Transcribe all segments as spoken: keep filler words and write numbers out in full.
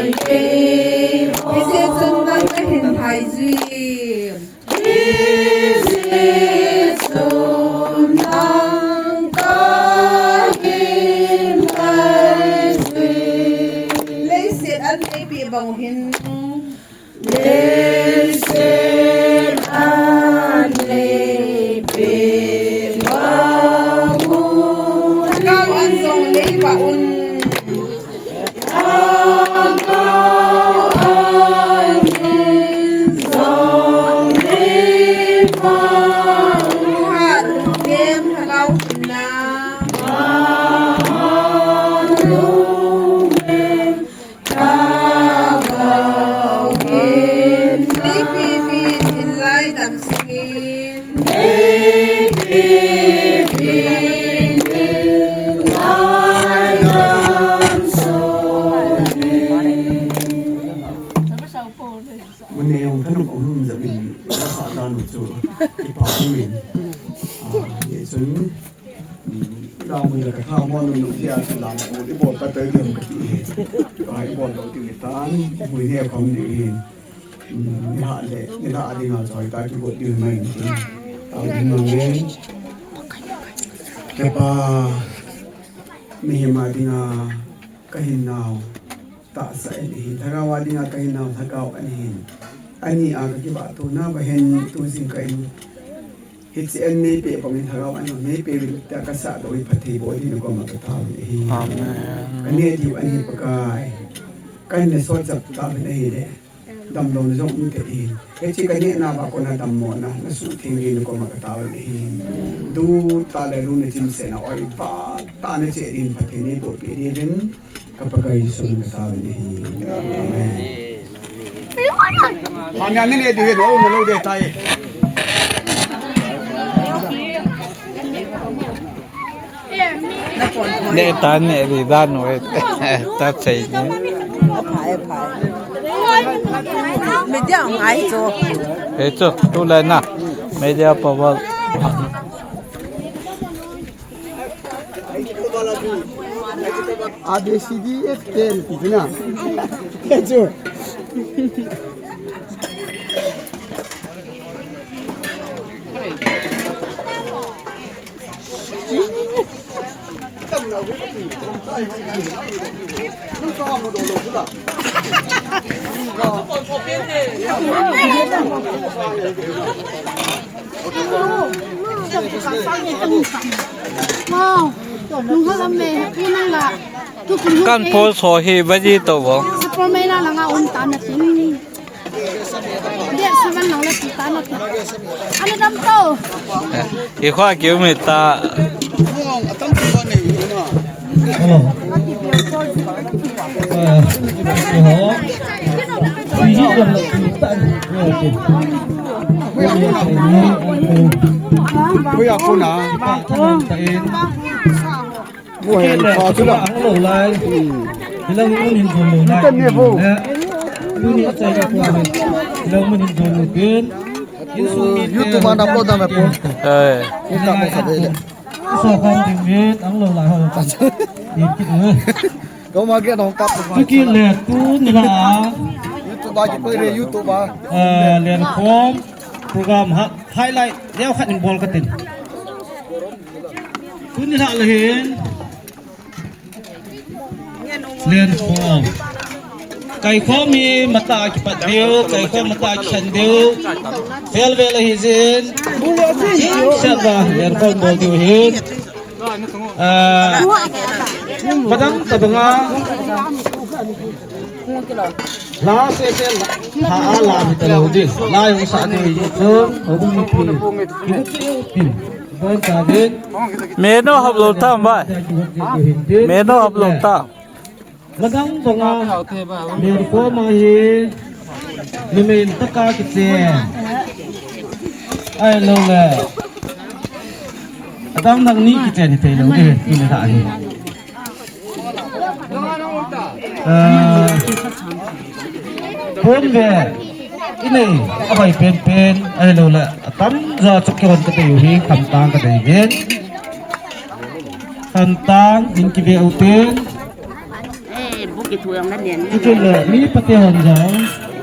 Hiche chun nang kahin phaijui. Hiche chun nang kahin phaijui. Leiset an neipeh bang hin. Leiset an neipeh bang hin. Thagau an jong neipeh un. Mun ne jong thanop um jep in, ka sa dan u chu, kipa um in. Ah, hichun, um, la mun le ka tha mo nu nu tia chu la mo, i bol pa te diam ka ti. Ka i bol lo ti tan, mun ne khom ni hin. Um, ni ha le, ni ha ding a choi ta ki bol ding mai ni. Ta ding ma nge. Ke pa, mihem a ding a, ka hin nau. Tahsa in ahi, thagau a dinga ka hinau thagau ahi. Ani a ka kibahtona ba hin tu jing ka in. Hiche an neipeh bang in thagau an neipeh uvin tia ka sah doh in Pathen bou ding na koma ka taovin ahi. Amen. Ka neh diu ahi Pakai. Ka hin na sot jep taovin ahile. Damlouna jong um thei ahi. Hiche ka nehna ba kona dammona na suhtheng ding na koma ka taovin ahi. Dutah le lungna chimsetna oi vah tah na cheh ding Pathen neiboh peh ding in. Ka Pakai Jesu min ka taovin ahi. Amen. Amen. Amen. Amen. Ne ta ne ri da no e ta chei ne. Aphai, aphai. Media ngai chu. E chu, tulai na. Media power. A B C D F ten ti na. Ke chu. Wow. Nung halam me, happy nang la. Tu kum Kan happy. Pol so hi baji to bo. Super me la la nga um ta na tin. Dia saban nang la ti ta na tin. Ana dam to. I khwa kiu mi ta. Hello. Kuya kuna. Mu hen pa chu la. Ang lo lai. Hilang mun hin zon lo lai. Tuni achai ka tua. Hilang mun hin zon lo kin. YouTube an upload dam pu. Eh. Kita mo sa de le. So kham ding mit ang lo lai ho. Ni ki. Ko ma ge nong kap. Tu ki le tu ni la. YouTube a ki poi re YouTube a. Eh, len khom program ha highlight leo khat in bol ka tin. Tuni la le hin. Len khom. Kai khom hi mata kipat deu, kai khom mata kisan deu. Vel vel ahi jin. Set ba, len khom bol deu hin. Ah, padang tabanga. La se se la, ha a la mi ta lo di. La yung sa di so, o bu mi pi. Pi. Bon ta din. Meno hap lo ta mai. Meno hap lo ta. Ladang banga len khom a hi. Ni men ta ka kichen. Ai lo le. Adang dang ni kichen hi thei lo di. Ni ta hi. Ah, pon ve, inei, abai pen pen, ahilou le, atam ja chok kihon ka dei u hi, khamtang ka dei uvin. Khamtang, in kive u tin. Eh, bu Kitu yang na lian. Kitu le, mi pate hon jong,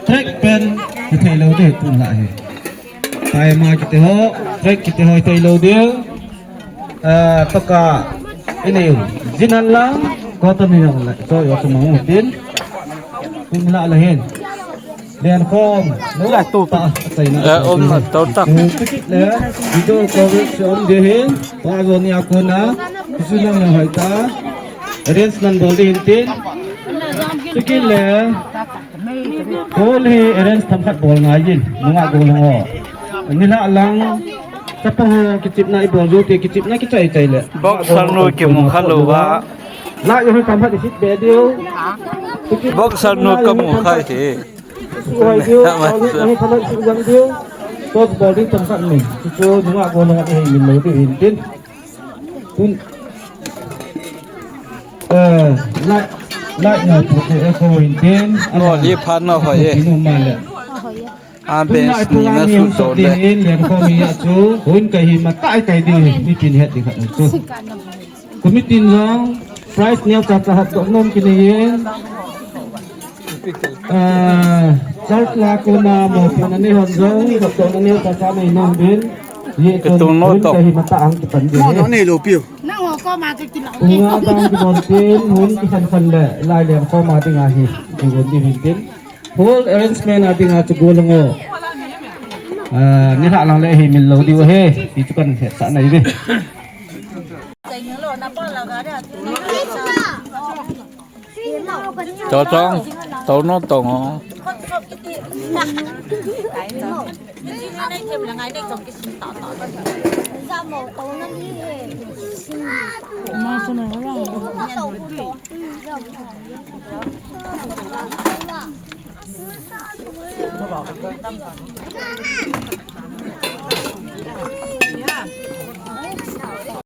track pen, kithei lou ding, tun la hi. Taima kiti ho, track kiti ho, thei lou ding. Ah, paka, ini, jinan lang, kota ni yang la, so, yo, sumang utin. Tun la la hin. Len khom, no, la tu. Ta, taina. Eh, um, na, to ta. Tu, tikit le, video coverage, um, de hin. Wa, zo ni akuna, kisu lang na hai ta. Arrangement bol ding tin. Tikit le. Hall hi arrange themkhat bol ngai in. Nunga golhang ho. Nilhah lang. Chapang ho kichepna ibol jou te, kichepna kichai chai le. Boxer nu kimu kha lou va. La yo hi themkhat isit be diu. Boxer nu kamu khai te. Suhai diu. Ahi themkhat isit jang diu. Tos bol ding themkhat ni. Chu nunga golhang ho hi min lou diu hin tin. Tun. Eh, light, light na pu ke ko in tin. Oh, ye phan na ho ye. Inu ma le. Ah, tun bes light ni program na ni su hung to sot le. Din in, len ko mi ya chu. Hun ka hi ma tai tai di, mi kin het di khat chu. Committee in jong, prize neo cha cha hap dok nom kini in. Ah, church la koma mo pon ani hon jong, doctor ani hon cha cha nei nom din. Ye kitung no to. Ka hi mata ang kipan din. No, no, nei lo piu. Nang ho koma ka kilau. Unga dang kibon tin, hun kikhan khan le, lai lem koma ding ahi. Kibon din hin tin. Whole arrangement a ding a chu golhang ho. Ah, nilhah lang le hi min lou diu he. Ti chu kan he sa nai ve. Chong chong, tao no tong o.